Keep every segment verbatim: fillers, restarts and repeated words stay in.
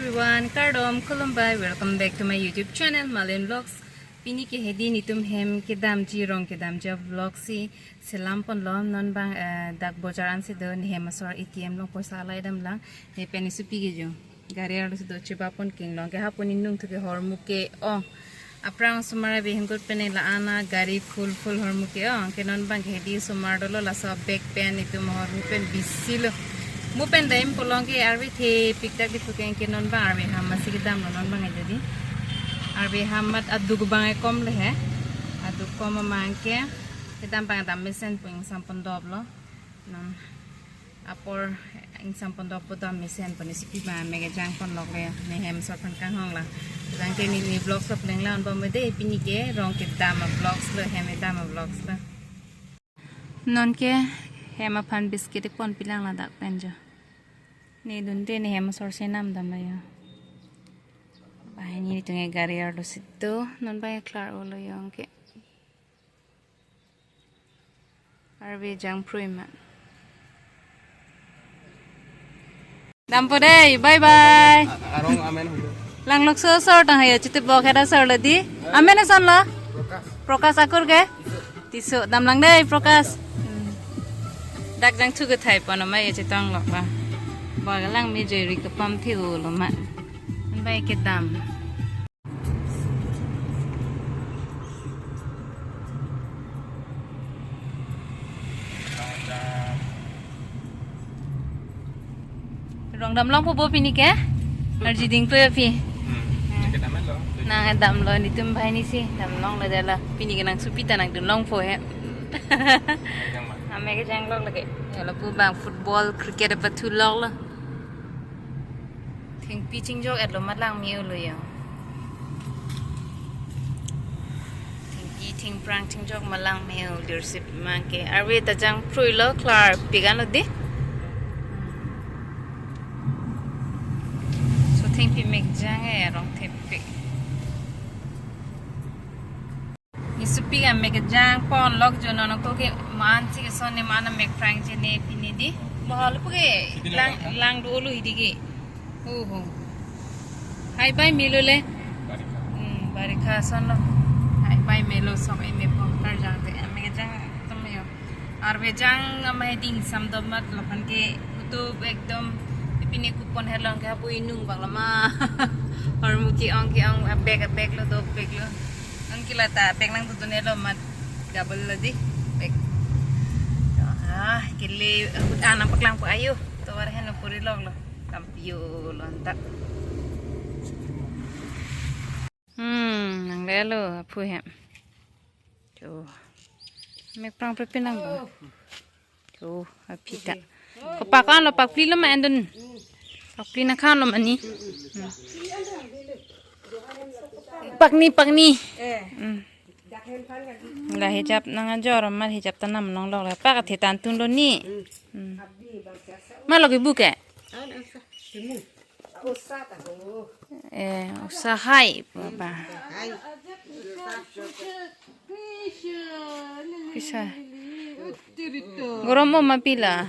Everyone, kardom, khulumbai, welcome back to my YouTube channel, Malin Vlogs. Pini ke hedi nitum hem kedamji, rong kedamji vlog si selam ponlo. Non bang, eh, dak bojar ansi do, ne hem asor A T M along poisa alai damlang, ne pen ne supi ke jo. Gari arlo si do cheba pon king long ke, hapu ingnung thu ke hormu ke-ong. Aphrang osomar abihingkut pen la-an a gari full full hormu ke-ong. Anke non bang ke hedi osomar dolo, laso bag pen itum hormu pen bisi lo. Mo pen daim pulo ke arve thepik tak di puke, anke non bang arve ham masi kedam lo non bang jadi. Arve ham mat aduk bang ekom le he. Aduk kom amang ke kedam bang dam mesen pu ingsam pondop lo. Non apor ingsam pondop pu dam mesen pu ne supi bang me kejang ponlok le, ne hem asor aphan kanghong lang. Jang ke ne, ne vlogs lo pleng la-an bom de, pini ke rong kedam a vlogs lo, hem kedam a vlogs lo. Non ke hem aphan biscuit ponpi lang ladak pen jo. Ne dunde ne hem asor si nam dam lo jo. Banghini tung ke gari arlo si do, non bang klar olo jo anke. Arve jang phrui ma. Dampo dei, bye bye. Arong amen huyo. Langlok so sor tang hayo, chiti bok heda sor lo di. Amen ason lo? Prokas. Prokas akur ke? Tiso, damlang dei Prokas. Hmm. Dak jang thu kethai pon ma ye chetong lok ba. Bok lang me jeri kepam thi lo ma. Bye kedam. Rong damlong po bo pini ke? Arji ding po ya pi. Hmm. Nang kedam lo. Nang kedam lo, nitum banghini si damlong lo dei la. Pini ke nang supi ta nang dunlong po he. Kedam ma. Ame kejang lok lake. Ya lapu bang football, cricket apa thu lok lo. Thengpi thengjok et lo ma lang me-o lo jo. Thengpi thengphrang thengjok ma lang me-o, leadership mang ke. Arve ta jang phrui lo, klar pik an lo di. So thengpi mek jang e, rong thepik. Isupi amek kejang ponlok jo, non ako ke man si keson ne man amek phrang je ne pini di. Mohol pu ke lang, lang do lo hidi ke. Oho. Hai pai melo le. Barikha. Hmm, barikha ason lo. Hai pai melo sok eme pon kar jang te amek kejang tum jo. Arve jang amai ding sam dom mat lapen ke utu ekdom pini kupon herlong ke hapu ingnung bang lama. Hormu ke-ong ke-ong, abag abag lo, dopik lo. Anke lata bag nang tutun helo mat, double lo di bag. Ah, kele ahut anam paklang po ayo. Tovar heno puri lok lo. Kampio lo anta. Hmm, nang lelo aphu hem. Cho. Mek prang prepin nang ba. Cho, aphi ta. Ko pak an lo, pakpli lo ma endun. Pakpli na khan lo mani. Hmm. Pakni, pakni. Eh. Hmm. La hijab nang ajor, ma hijab ta nam nong lok le. Pak athe tan tun lo ni. Hmm. Ma lo ke bu ke? Eh, usa hai, baba. Pisa. Gorom mo ma pila.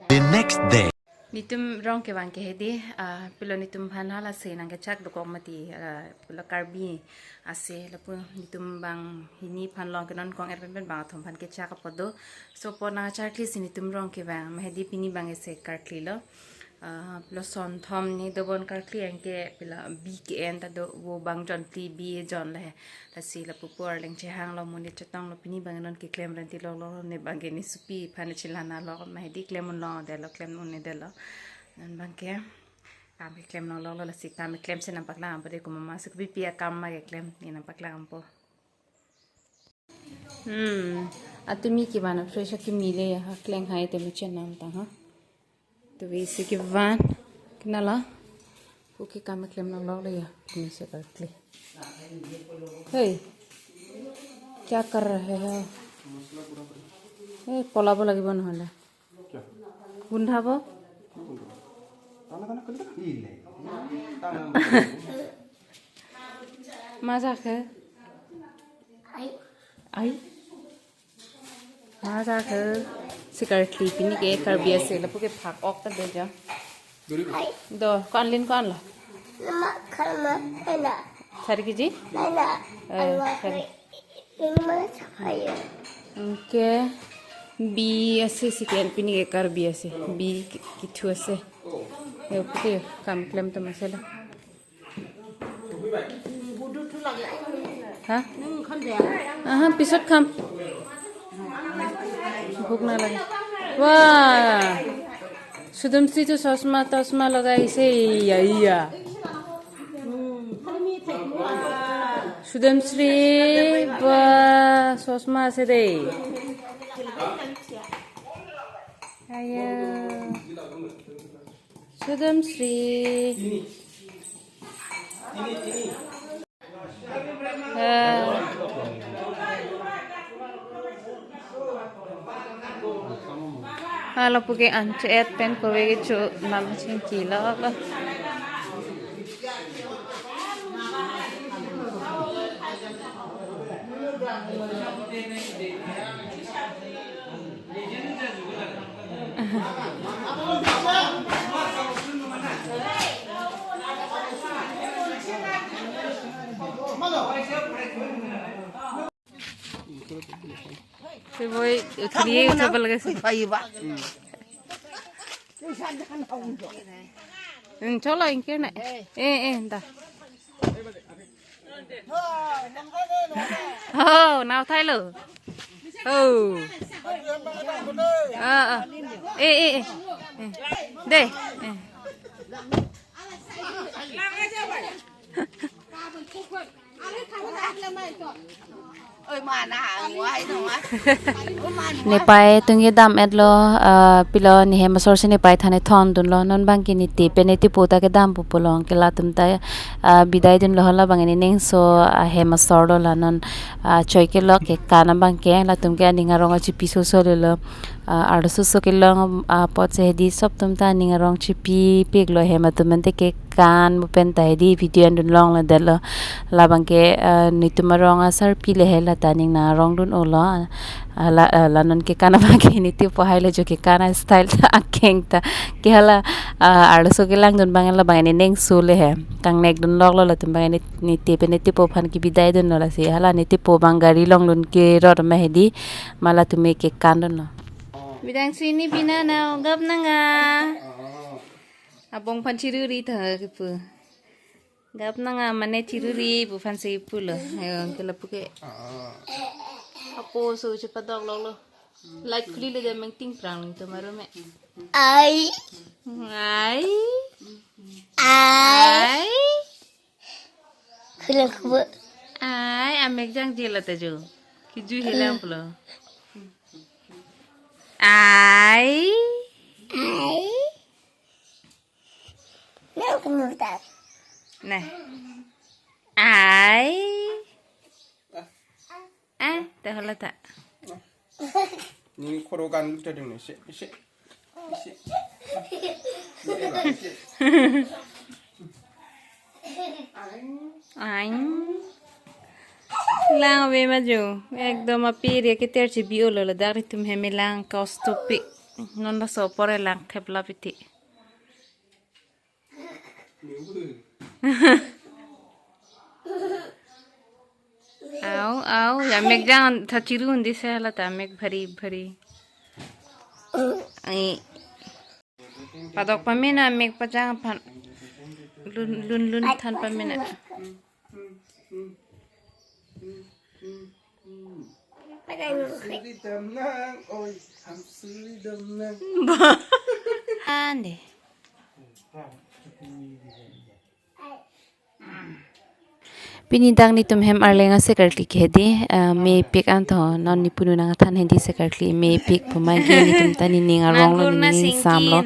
The next day. Nitum rong kevang ke hedi, ah, pilo nitum aphan hala se nang kechak dokok mati, ah, pilo Karbi ase lapu nitum banghini aphan long ke non kong-er pen pen bang athom aphan kechak apot do. So po nang charkli si nitum rong kevang, ma hedi pini bang ese karkli lo. Ah, pilo son thom ni dobon karkli anke pilo bi ke-en ta do, vo bang jon phli bi jon le. Lasi lapu pu arleng chehang lo, monit chetong lo, pini bang non keklem renti lok lo, ne bang ke ne supi aphan chelana lok ma hedi klem un lo de lo, klem un ne de lo. Non bang ke kam keklem lo lok lo, lasi kam keklem si nang paklang po de, komat ma si kopi pi akam ma keklem ne nang paklang po. Hmm, atumi kevan a fresh akimi le ya, ha kleng hai te me chenam ta ha. Tuvi si kevan. Kena la. Okay, kam klem nang lok le ya. Ini se kar kle. Hey. Kya kar rahe ho? Hey, polabo lagibo nohole. Kya? Gundhabo? Tana, tana, kali, kali. Maja ke? Ai. Ai. Maja ke? Si kar kle, pini ke Karbi ase, lapu ke phak ok ta de ja. Do, ko-an lin ko-an lo? Nama karma ena. Sari kiji? Ena. Eh, alwa sari. Ini mana cahaya? Okay. Bi ase si ke-en, pini ke Karbi ase. Bi ki-, kithu ase. Yo, pute kam klem to masala. Ha? Aha, pisot kham. Bhuk nalage. Wah. Sudamsri to chosma, chosma lagaise, iya, iya. Sudamsri, ba, chosma ase dei. Ayo. Sudamsri. Eh. Halo, puke an che-et pen kove kecho nam chingki lo. Boi, uthliye, utha bal gasi. Hmm, cholo, inke na. Eh, eh, da. Oh, nau thai lo. Oh. Ah, ah. Eh, eh, eh. Eh. De. Eh. Nepai atum kedam-et lo, ah, pilo ne hem asor si nepai than-et thondun lo, non bang ke ne te pen ne tepo ta kedam pu pulo, ke latum ta, ah, bidai dun lo, hala bang ne nengso, ah, hem asor lo la non, ah, choi kelok kekan abang ke, latum ke aning arong achipi soso lo lo. Ah, arloso so kelong, ah, apot si hedi sop atum ta aning arong chipipik lo, hem atum ante kekan mo pen ta hedi video endun long lo det lo. Labang ke, ah, netum arong asarpi le he la ta aning nang arong dun-o lo. Ah, la, ah, la non kekan abang ke ne tepo hai lo jo kekan astyle ta akeng ta. Ke hala, ah, arloso kelangdun abang labang ne nengso le he. Kangnek dun lok lo latum abang ne, ne te pen ne tepo aphan ke bidai dun lo lasi. Hala ne tepo abang gari longdun kerot ma hedi. Ma latum ke kekan dun lo. Bidang sini bina na gap nanga. Abong aphan chiruri tha kipu. Gap nanga mane chiruri pu aphan si pulo. Ayo, ke lapu ke. Apo so chepadok lok lo. Light khuli le de meng ting prang to maro me. Ai. Ai. Ai. Ai. Kulang kubu. Ai, amek jangje la ta jo. Kiju helang pulo. Ai. Ai. Nang kenu ta. Nah. Ai. Eh, ta hala ta. Ni khoro kan lut ta ding ni, se, se. Aing. Lang ave ma jo. Ekdom apir ya keter chibi olo ladak ritum heme lang kaus topi. Non laso apor lang thep lap iti. Au, au, ya mek jang tha chiru undi se hala ta mek bhari, bhari. Ai. Padok pamena mek pajang aphan. Lun, lun, lun than pamena. Suri dam nang, oi, ham suri dam nang. Ande. Pini dak netum hem arleng ase karkli ke hedi, ah, mepik an tho, non nepunu nangthan hedi se karkli mepik pu ma ke netum ta nening arong lo, nening ingsam lo.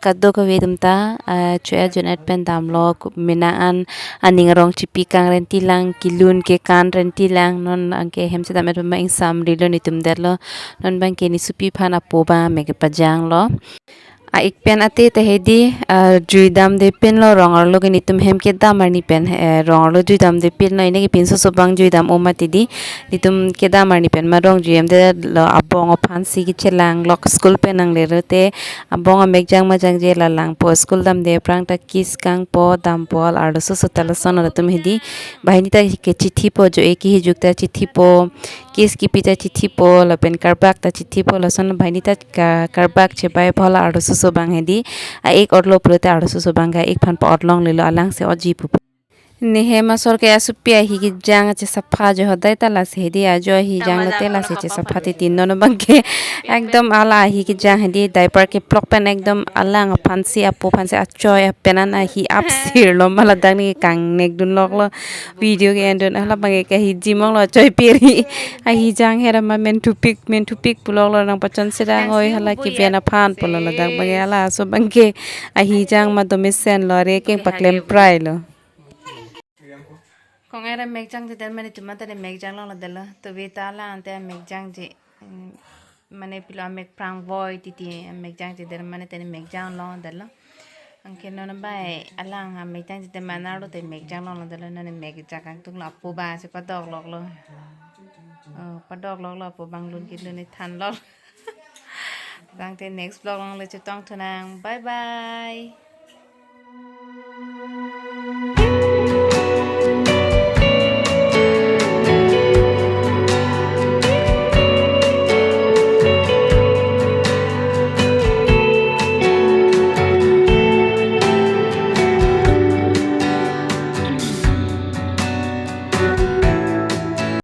Kadokave atum ta, ah, cho-et jon-et pen damlo, ku-, menang an aning arong chipi kang renti lang, kelun kekan renti lang, non anke hem chedam-et pu ma ingsam rilo netum detlo, non abang ke nesopi aphan apo abang mek kepajang lo. A-ik pen ate ta hedi, ah, jui damde pinlo, rong arlo ke netum hem kedam arni pen, eh, rong arlo jui damde pinlo, ine ke pinso so abang jui dam-o mati di, netum kedam arni pen ma rong jui damdelo, abong aphansi kechelang lok, school pen nangle rote, abong amek jang ma jangje la langpo, school damde aphrang ta kiss kangpo, dampo, arloso so ta lason latum hedi, banghini ta kechithipo, jo-e kihijuk ta chithipo, kiss kipi ta chithipo, lapen karbak ta chithipo, lason banghini ta ka-, karbak chebai phola arloso so abang hedi, a-ik otlo pulote arloso so abang ke a-ik aphan pa-ot longlelo, alangsi otji pu. Ne hem asor ke asopi ahi kejang chesapha jo, hodai ta lasi hedi, ajo ahi jang lote lasi chesapha titi, non abang ke ekdom hala ahi kejang hedi, diaper keplok pen ekdom alang aphansi, apo aphansi achoi apenan ahi apsir lo, ma ladak ne kangnek dun loklo, video ke-en dun, hala abang ke kahiji mong lo, choi peri. Ahi jang hera ma menthupik, menthupik pu loklo, nangpachon sedang oi, hala keven aphan pulo ladak abang ke, halaso abang ke ahi jang ma domesen lo, re keng paklem prai lo. Kong era mek jangje det mane, tuma ta ne mek jang longlo detlo. Tuve ta alang te mek jangje. Mm, mane pilo amek prang voi titi mek jangje det mane te ne mek jang longlo detlo. Anke non bai alang amek jangje det mane arlo te mek jang longlo detlo, non mek jang kangtung lo, apo abang si padok loklo. Oh, padok loklo, apo abang lun kelun than lok. Tangte next vlog along le chetong thunang. Bye bye.